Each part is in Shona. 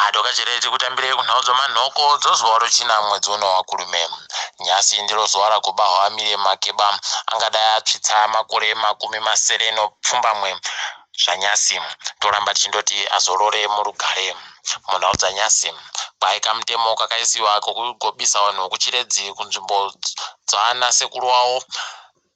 Adokachere tikutambirei kunhau dzomanhoko dzozuva rochina mwedzi uno wakurume. Nyasi ndiro zuva ragobahwa Miriam Makeba angadai atsvitsa makore 67 zvanyasi. Toramba tichindoti azorore murugare. Munhau dzanyasi, kwai kamutemo kakaisiwa kokugobisa vanhu kuChiredzi kunzvimbo dzaana sekuru wavo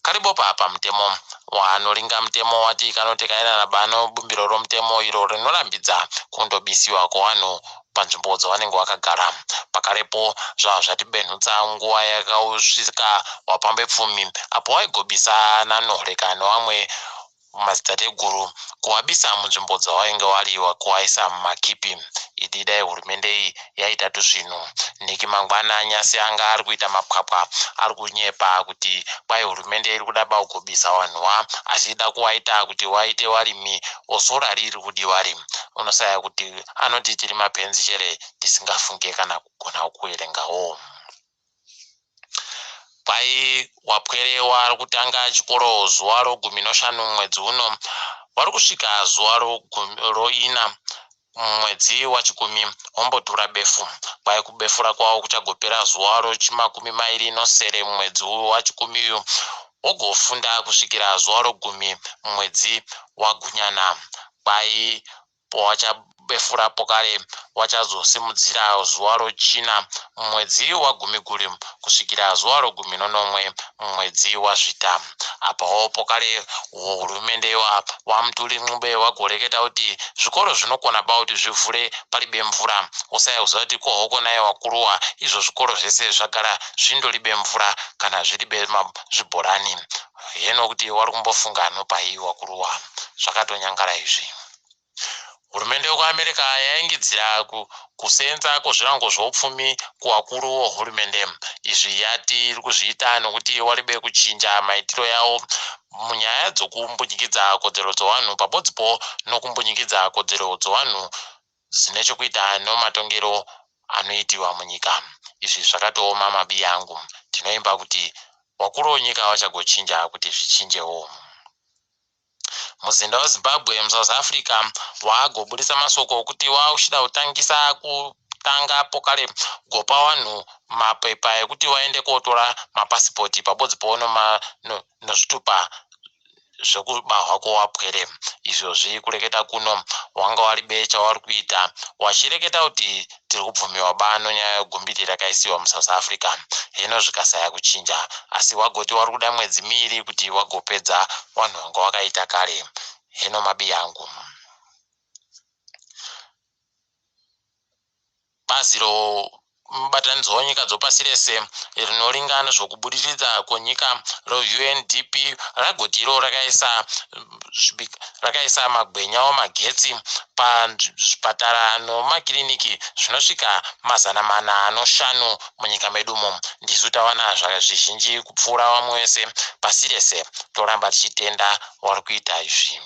Karibopa pamutemo wanoringa mutemo wati kanoti kaenana bano bumbiro romutemo iro rinorambidza kundobisiwa kwevanhu panzvimbo dzavanenge vakagara. Pakarepo zvava zvatibenhutsa nguva yakausvika wapambepfumi apo waigobisa naNohleka nevamwe madzitateguru kuwabisa munzvimbo dzawainge wari kuwaisa mumakipi. Idi dai hurumende iyi yaita tusvinu. Nick Mangwana nyasi anga ari kuita mapwapwa ari kunyepa kuti kwai hurumende iri kuda bakugobisa wanhu wa achida kuwaita kuti waite warimi osora riri kudiwari. Unosaya kuti anoti tiri mapenzi chere tisingafunge kana kugona kuerengawo. Kwai wapwere wari kutanga chikoro zuva rogumi noshanu mwedzi uno wari kusvika zuva roina mwedzi wachikumi wombotura befu. Kwai kubefura kwavo kuchagopera zuva rochimakumi mairi nosere mwedzi wachikumi uyu wogofunda kusvikira zuva rogumi mwedzi wagunyana. Kwai Pawachabefura pokare wachazosimudzira zuva rochina mumwedzi waGumiguri kusvikira zuva rogumi nonomwe mumwedzi waZvita. Apawo pokare hurumende waMtuli Ncube wagoreketa kuti zvikoro zvinokona ba kuti zvivhure paribe mvura. Wosaya kuziva kuti ko hoko naye wakuruwa izvo zvikoro zvese zvagara zvindoribe mvura kana zviribe zvibhorani. Heno kuti wari kumbofunga nopai wakuruwa. Zvakatonyangara izvi. Hurumende yekuAmerica yaingidzira kusenza kwezvirango zveupfumi kuvakuru vehurumende. Izvi yati iri kuzviita nokuti waribe kuchinja maitiro yawo munyaya dzokumbunyikidza kodzero dzevanhu pabodzipo nokumbunyikidza kodzero dzevanhu dzine chokuita nomatongero anoitiwa munyika. Izvi zvakatooma mabiya angu. Tinoimba kuti vakuru venyika vachagochinja kuti zvichinjewo. Muzinda weZimbabwe muSouth Africa wagoburitsa masoko okuti wakuchida kutangisa kutanga pokare gopa vanhu mapepa ekuti vaende kotora mapasipoti pabodzi powo nozvitupa zvekubahwa kwewapwere. Izvozvi kureketa kuno wanga waribe chawari kuita wachireketa kuti tiri kubvumiwa ba nonyaya yegumbiti rakaisiwa muSouth Africa heno zvikasaya kuchinja asi wagoti wari kuda mwedzi miiri kuti wagopedza wanhu wanga wakaita kare heno mabiyangu. Bazi romubatanidzwa wenyika dzopasi rese rinoringa nezvokubudiridza kwenyika reUNDP ragoti iro rakaisa rakaisa magwenya wamagetsi pazvipatara nomakiriniki zvinosvika 405 munyika medumo. Ndisu tawana zvizhinji kupfuura vamwe vese pasi rese. Toramba tichitenda vari kuita izvi.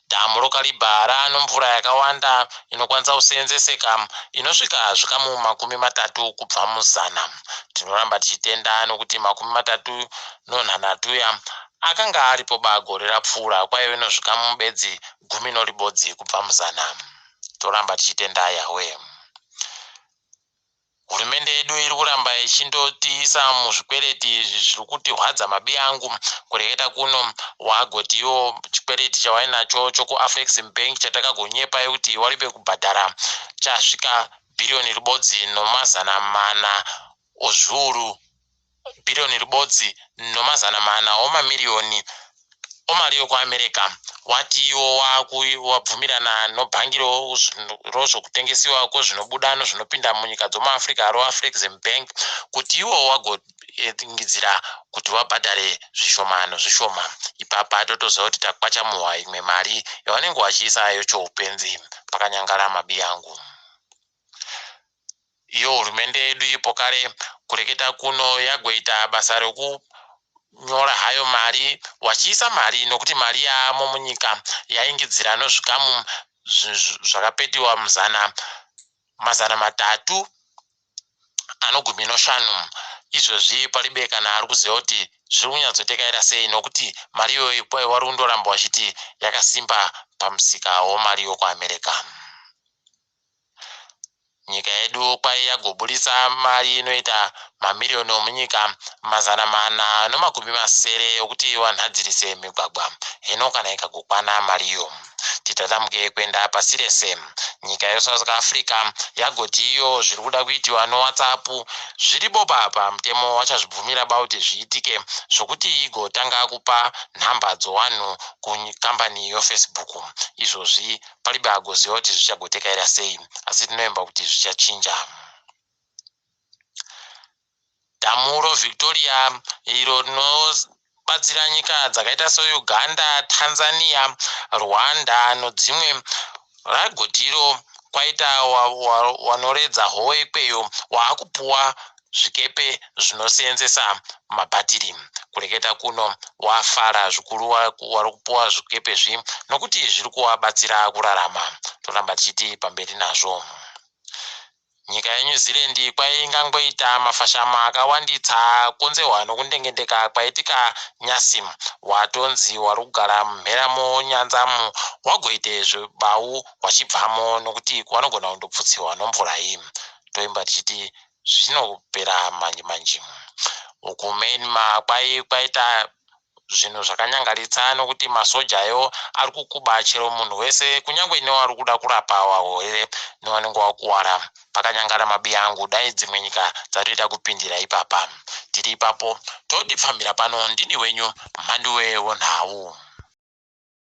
Dhamu roKariba raano mvura yakawanda inokwanisa kuseenzeseka inosvika zvikamu 30 kubva muzana. Tinoramba tichitenda nokuti 37 ya akanga aripo ba gore rapfuura kwaive nozvikamu bedzi gumi noribodzi kubva muzana. Toramba tichitenda Yahweh. Hurumende yedu iri kuramba ichindotiisa muzvikwereti izvi zviri kutirwadza mabiyangu. Kureketa kuno wagoti iwo chikwereti chawainacho chokuAfrexim Bank chatakagonyepa yekuti waribe kubhadhara chasvika bhiriyoni ribodzi nomazana mana ozviuru bhiriyoni ribodzi nomazana mana omamiriyoni omari yokuAmerica wati iwo wabvumirana nobhangi rozvokutengesiwa kwezvinobuda nozvinopinda munyika dzomuAfrica roAfrexim Bank kuti iwo wagoingidzira kuti wabhadhare zvishoma nozvishoma. Ipapa totoziva kuti takwachamuhwa imwe mari yavanenge vachiisa yochoupenzi pakanyangara mabiyangu. Iyo hurumende yedu ipo kare kureketa kuno yagoita basa rekunyora hayo mari wachiisa mari nokuti mari yaamo munyika yaingidzira nozvikamu zvakapetiwa muzana 350. Izvozvi paribe kana ari kuziva kuti zviri kunyatsotekaira sei nokuti mari iyoyi wari kundoramba wachiti yakasimba pamusika womari yokuAmerica. Nyika yedu kwai yagoburitsa mari inoita mamiriyoni omunyika 460 ekuti vanhadzirise migwagwa. Hino kana ikagokwana mariyo, titatamuke kuenda pasi rese. Nyika yeSouth Africa yagoti iyo zviri kuda kuitiwa noWhatsApp zviripo pamutemo, wachazvibvumira ba kuti zviitike, zvokuti igotanga kupa nhamba dzowanhu kukambani yoFacebook. Izvozvi palibe agoziva kuti zvichagotekaira sei, asi tinovimba kuti zvichachinja. Dhamu roVictoria, iro rinobatsira nyika dzakaita seUganda, Tanzania, Rwanda nodzimwe, ragoti iro kwaita wanoredza hove ikweyo waakupuwa zvikepe zvinoseenzesa mabhatiri. Kureketa kuno wafara zvikuru wari kupuwa zvikepe zvi nokuti zviri kuvabatsira kurarama. Toramba tichiti pamberi nazvo. Nyika yeNew Zealand kwaingangoita mafashamo akawanditsa akonzerwa nokundengendeka kwaitika nyasi, watonzi wari kugara mumhera monyanzamu wagoite zvebau wachibvamo nokuti wanogona kundopfutsiwa nomvura iyi. Toimba tichiti zvinopera manji manji. Uku Myanmar kwai kwaita zvinhu zvakanyangaritsa nokuti masoja ayo ari kukuba chero munhu wese, kunyange newari kuda kurapa wahwere newanenge wakuwara. Pakanyangara mabiya angu, dai dzimwe nyika dzatoita kupindira ipapa. Tiri ipapo todipfambira pano, ndini wenyu Mhanduwe wonhau.